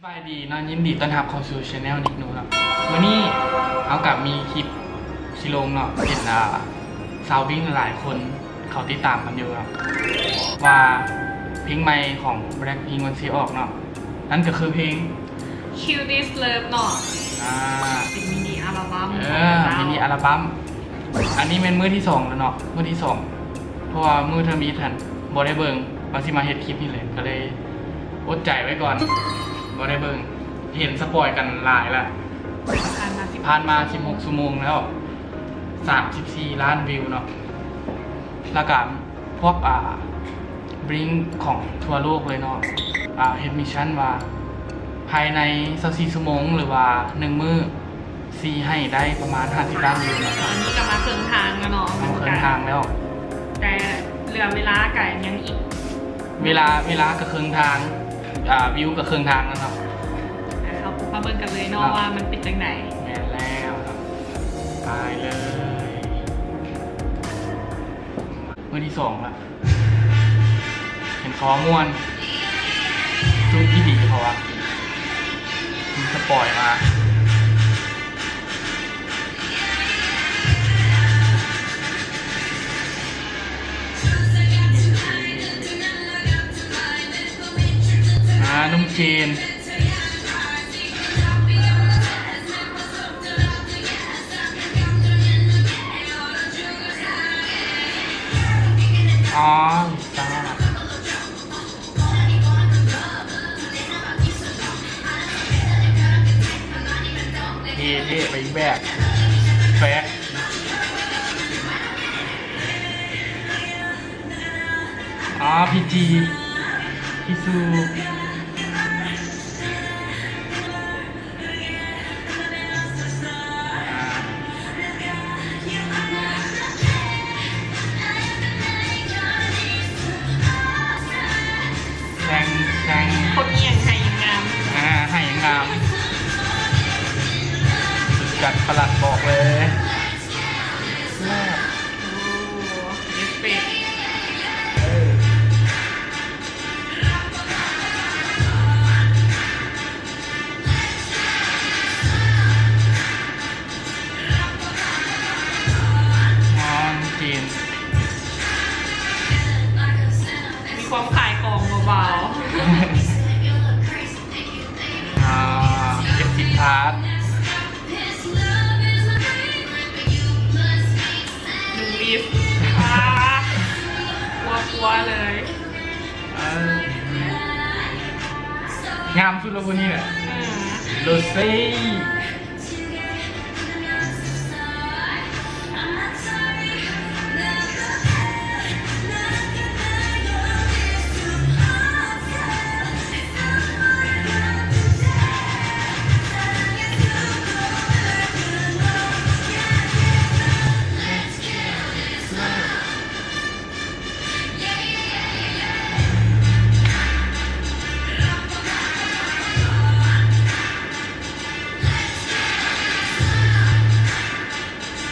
ສະບາຍດີເນາະ ຍິນດີຕ້ອນຮັບເຂົ້າສູ່ channel Nick Nu ເນາະ. ມື້ນີ້ເຮົາກະມີຄລິບຊິລົງເນາະ ເປັນ ອ່າ ຊາວບິ້ງຫຼາຍຄົນເຂົາຕິດຕາມກັນຢູ່ເນາະ ວ່າເພງໃໝ່ຂອງ Blackpink ມັນຊິອອກເນາະ, ນັ້ນກະຄືເພງ Kill This Love ເນາະ ອ່າ ເປັນມິນິອັລບັມ ເອີ ຂອງເຂົາ ມິນິອັລບັມ. ອັນນີ້ແມ່ນມື້ທີສອງແລ້ວເນາະ ມື້ທີສອງ ເພາະວ່າມື້ທຳອິດຫັ້ນບໍ່ໄດ້ເບິ່ງ ວ່າຊິມາເຮັດຄລິບນີ້ແຫຼະ ກະເລີຍອົດໃຈໄວ້ກ່ອນ ບໍ່ໄດ້ເບິ່ງ. ເຫັນສະປອຍກັນຫຼາຍລະ ຜ່ານມາສິບ ຜ່ານມາສິບຫົກຊົ່ວໂມງແລ້ວ ສາມສິບສີ່ລ້ານວິວເນາະ ລະກະ ພວກ ອ່າ Blink ຂອງທົ່ວໂລກເລີຍເນາະ ອ່າ ເຮັດມິດຊັນວ່າພາຍໃນຊາວສີ່ຊົ່ວໂມງ ຫຼືວ່າໜຶ່ງມື້ ຊິໃຫ້ໄດ້ປະມານຫ້າສິບລ້ານວິວເນາະ. ຕອນນີ້ກະມາເຄິ່ງທາງແລ້ວເນາະ ເຄິ່ງທາງແລ້ວ ແຕ່ເຫຼືອເວລາກະຍັງອີກ ເວລາ ເວລາກະເຄິ່ງທາງ ອ່າ ວິວກະເຄິ່ງທາງແລ້ວເນາະ. ເຮົາມາເບິ່ງກັນເລີຍເນາະ ເນາະ ວ່າມັນເປັນຈັ່ງໃດ. ແມ່ນແລ້ວເນາະ ໄປເລີຍ ມື້ທີສອງລະ ເຫັນເຂົາວ່າມ່ວນສຸດອີ່ຫຼີ ເຂົາວ່າມີສະປອຍມາ. ອ່າ ໜຸ່ມຈີນ ອໍ Lisa ເທ່ໆ ໄປອີກແບບ ແຟັກ ອໍ ພີຈີ ພີຊູ. ແຊງ ແຊງ ຄົນອີ່ຫຍັງໄຫ້ງາມ ອ່າ ໄຫ້ງາມ ສຸດຈັດ ປະຫຼັດບອກເລີຍ. ໂອ້ ເອັຟເຟັກ ເອີ ງານຈີນ ມີຄວາມຂາຍຂອງເບົາໆ ອ່າ ເອັບສິບພາດ ໜຶ່ງລິບ ອ່າ ກົວໆ ເລີຍ ເອີ ງາມສຸດລະຜູ້ນີ້ແຫຼະ ເອີ ໂຣເຊ.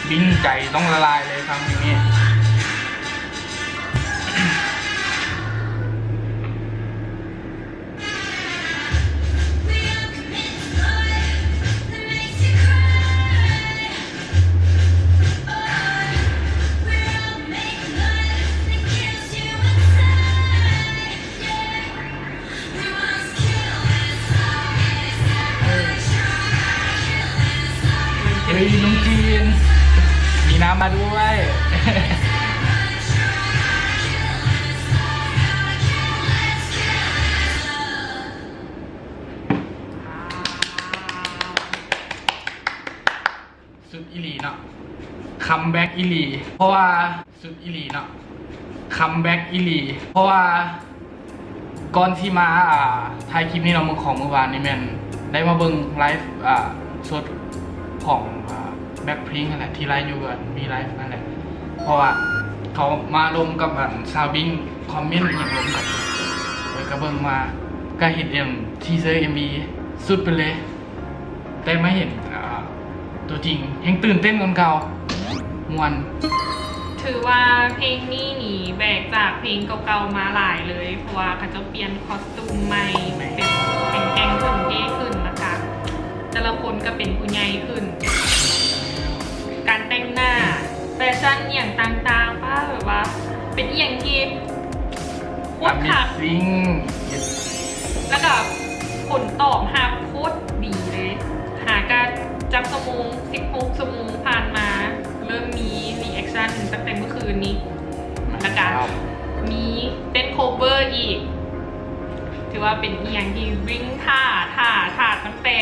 ບິ້ງໃຈຕ້ອງລະລາຍເລີຍຟັງເພງນີ້ ເຮີ້ຍ ໜຸ່ມຈີນ ມີນ້ຳມາດ້ວຍ. ສຸດອີ່ຫຼີເນາະ ຄັມແບັກອີ່ຫຼີ ເພາະວ່າ ສຸດອີ່ຫຼີເນາະ ຄັມແບັກອີ່ຫຼີ ເພາະວ່າກ່ອນຊິມາ ອ່າ ຖ່າຍຄລິບນີ້ເນາະ ມື້ຂອງມື້ວານນີ້ແມ່ນໄດ້ມາເບິ່ງໄລຟ໌ ອ່າ ສົດຂອງ ອ່າ Blackpink ຫັ້ນແຫຼະ ທີ່ໄລຟ໌ຢູ່ ອ່າ V Live ຫັ້ນແຫຼະ ເພາະວ່າເຂົາມາລົມກັບ ອັນ ຊາວບິ້ງ ຄອມເມັນອີ່ຫຍັງລົມກັນ ເອີ ກະເບິ່ງມາ ກະເຫັນ ເອັມ ທີເຊີ ເອັມວີ ສຸດໄປເລີຍ. ໄດ້ມາເຫັນ ອ່າ ຕົວຈິງ ແຮ່ງຕື່ນເຕັ້ນກວ່າເກົ່າ ມ່ວນ. ຖືວ່າເພງນີ້ນີ້ແບກຈາກເພງເກົ່າໆມາຫຼາຍເລີຍ ເພາະວ່າເຂົາເຈົ້າປ່ຽນຄອສຕູມໃໝ່ ແມ່ນ ເປັນ ເປັນແກງເຖິງເພງ ຜົນຕອບຮັບໂຄດດີເລີຍ. ຫາກະຈັກຊົ່ວໂມງ ສິບຫົກຊົ່ວໂມງຜ່ານມາ ເລີ່ມມີ reaction ຕັ້ງແຕ່ມື້ຄືນນີ້. ແລ້ວກະມີເຕັ້ນ cover ອີກ. ຖືວ່າເປັນອີ່ຫຍັງທີ່ວິ້ງຖ້າ ຖ້າ ຖ້າຕັ້ງແຕ່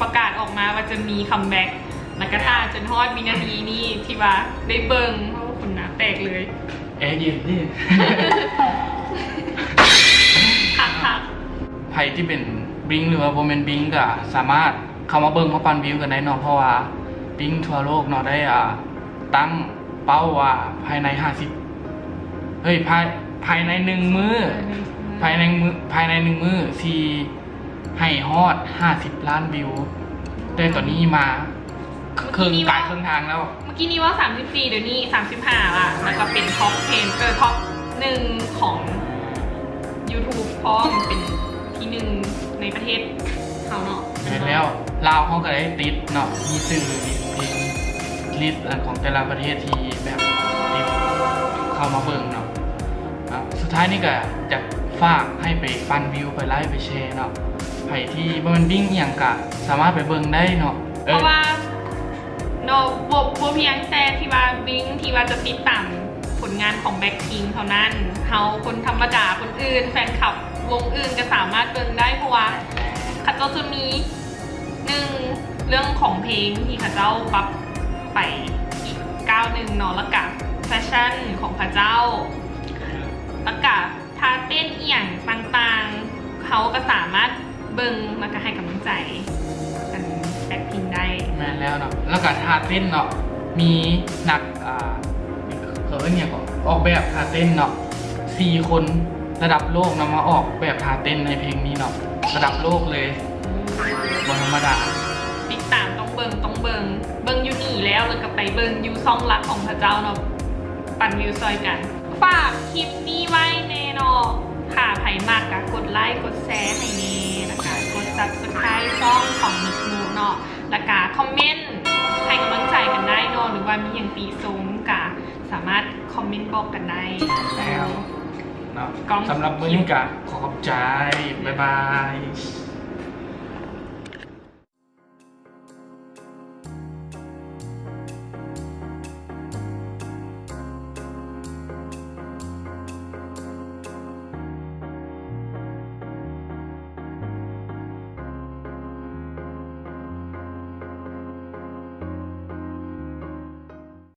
ປະກາດອອກມາວ່າຈະມີ comeback ແລ້ວກະຖ້າຈົນຮອດວິນາທີນີ້ທີ່ວ່າໄດ້ເບິ່ງ. ໂອ້ ຂົນໜາແຕກເລີຍ. ແອເຢັນນີ້ ຄັກໆ. ໃຜທີ່ເປັນບິ້ງ ຫຼືວ່າບໍ່ແມ່ນບິ້ງ ກໍສາມາດເຂົ້າມາເບິ່ງ ເຂົ້າປັ່ນວິວກັນໄດ້ເນາະ ເພາະວ່າບິ້ງທົ່ວໂລກເນາະ ໄດ້ ອ່າ ຕັ້ງເປົ້າວ່າພາຍໃນຫ້າສິບ ເຮີ້ຍ ພາຍ ພາຍໃນໜຶ່ງມື້ ເອີ ໜຶ່ງມື້ ພາຍໃນມື້ ພາຍໃນໜຶ່ງມື້ຊິໃຫ້ຮອດຫ້າສິບລ້ານວິວ. ແຕ່ຕອນນີ້ມາເຄິ່ງ ກາຍເຄິ່ງທາງແລ້ວ. ເມື່ອກີ້ນີ້ເວົ້າສາມສິບສີ່ ດຽວນີ້ສາມສິບຫ້າລະ ແລ້ວກໍເປັນ top ten ເອີ top ໜຶ່ງຂອງ YouTube ພ້ອມ ເປັນທີໜຶ່ງໃນປະເທດເຮົາເນາະ. ແມ່ນແລ້ວ ລາວເຮົາກໍໄດ້ຕິດເນາະ ມີຊື່ຢູ່ໃນ list ອັນຂອງແຕ່ລະປະເທດທີ່ແບບຕິດເຂົ້າມາເບິ່ງເນາະ. ອ່າ ສຸດທ້າຍນີ້ກໍຢາກຝາກໃຫ້ໄປປັ່ນວິວ ໄປໄລ ໄປແຊເນາະ. ໃຜທີ່ບໍ່ແມ່ນບິ້ງອີ່ຫຍັງກໍສາມາດໄປເບິ່ງໄດ້ເນາະ. ເອີ ເພາະວ່າ ເນາະ ບໍ່ ບໍ່ພຽງແຕ່ທີ່ວ່າບິ້ງທີ່ວ່າຈະຕິດຕາມຜົນງານຂອງ Blackpink ເທົ່ານັ້ນ, ເຮົາຄົນທຳມະດາຄົນອື່ນ ແຟນຄລັບວົງອື່ນກໍສາມາດເບິ່ງໄດ້ ເພາະວ່າເຂົາເຈົ້າຈະມີ ໜຶ່ງ ເລື່ອງຂອງເພງທີ່ເຂົາເຈົ້າປັບໄປອີກກ້າວໜຶ່ງເນາະ, ແລ້ວກະແຟຊັ່ນຂອງເຂົາເຈົ້າ ແລ້ວກະ ທ່າເຕັ້ນອີ່ຫຍັງຕ່າງໆ ເຮົາກໍສາມາດເບິ່ງ ແລ້ວກໍໃຫ້ກຳລັງໃຈອັນ Blackpink ໄດ້. ແມ່ນແລ້ວເນາະ ແລ້ວກໍທ່າເຕັ້ນເນາະ ມີນັກ ອ່າ ເຂົາເອີ້ນຫຍັງເກາະ ອອກແບບທ່າເຕັ້ນເນາະ ສີ່ຄົນລະດັບໂລກເນາະ ມາອອກແບບທ່າເຕັ້ນໃນເພງນີ້ເນາະ ລະດັບໂລກເລີຍ ບໍ່ທຳມະດາ. ຕິດຕາມ ຕ້ອງເບິ່ງ ຕ້ອງເບິ່ງ ເບິ່ງຢູ່ນີ້ແລ້ວ ແລ້ວກໍໄປເບິ່ງຢູ່ຊ່ອງຫຼັກຂອງເຂົາເຈົ້າເນາະ ປັ່ນວິວຊ່ອຍກັນ. ຝາກຄລິບນີ້ໄວ້ແນ່ເນາະ ຖ້າໃຜມັກກໍກົດໄລ ກົດແຊໃຫ້ແນ່ ແລ້ວກໍກົດ Subscribe ຊ່ອງຂອງ Nick Moo ເນາະ ແລ້ວກໍຄອມເມັນໃຫ້ກຳລັງໃຈກັນໄດ້ເນາະ ຫຼືວ່າມີຫຍັງຕິຊົມກໍສາມາດຄອມເມັນບອກກັນໄດ້. ແລ້ວເນາະ ສຳລັບມື້ນີ້ກໍຂໍຂອບໃຈ ບາຍບາຍ.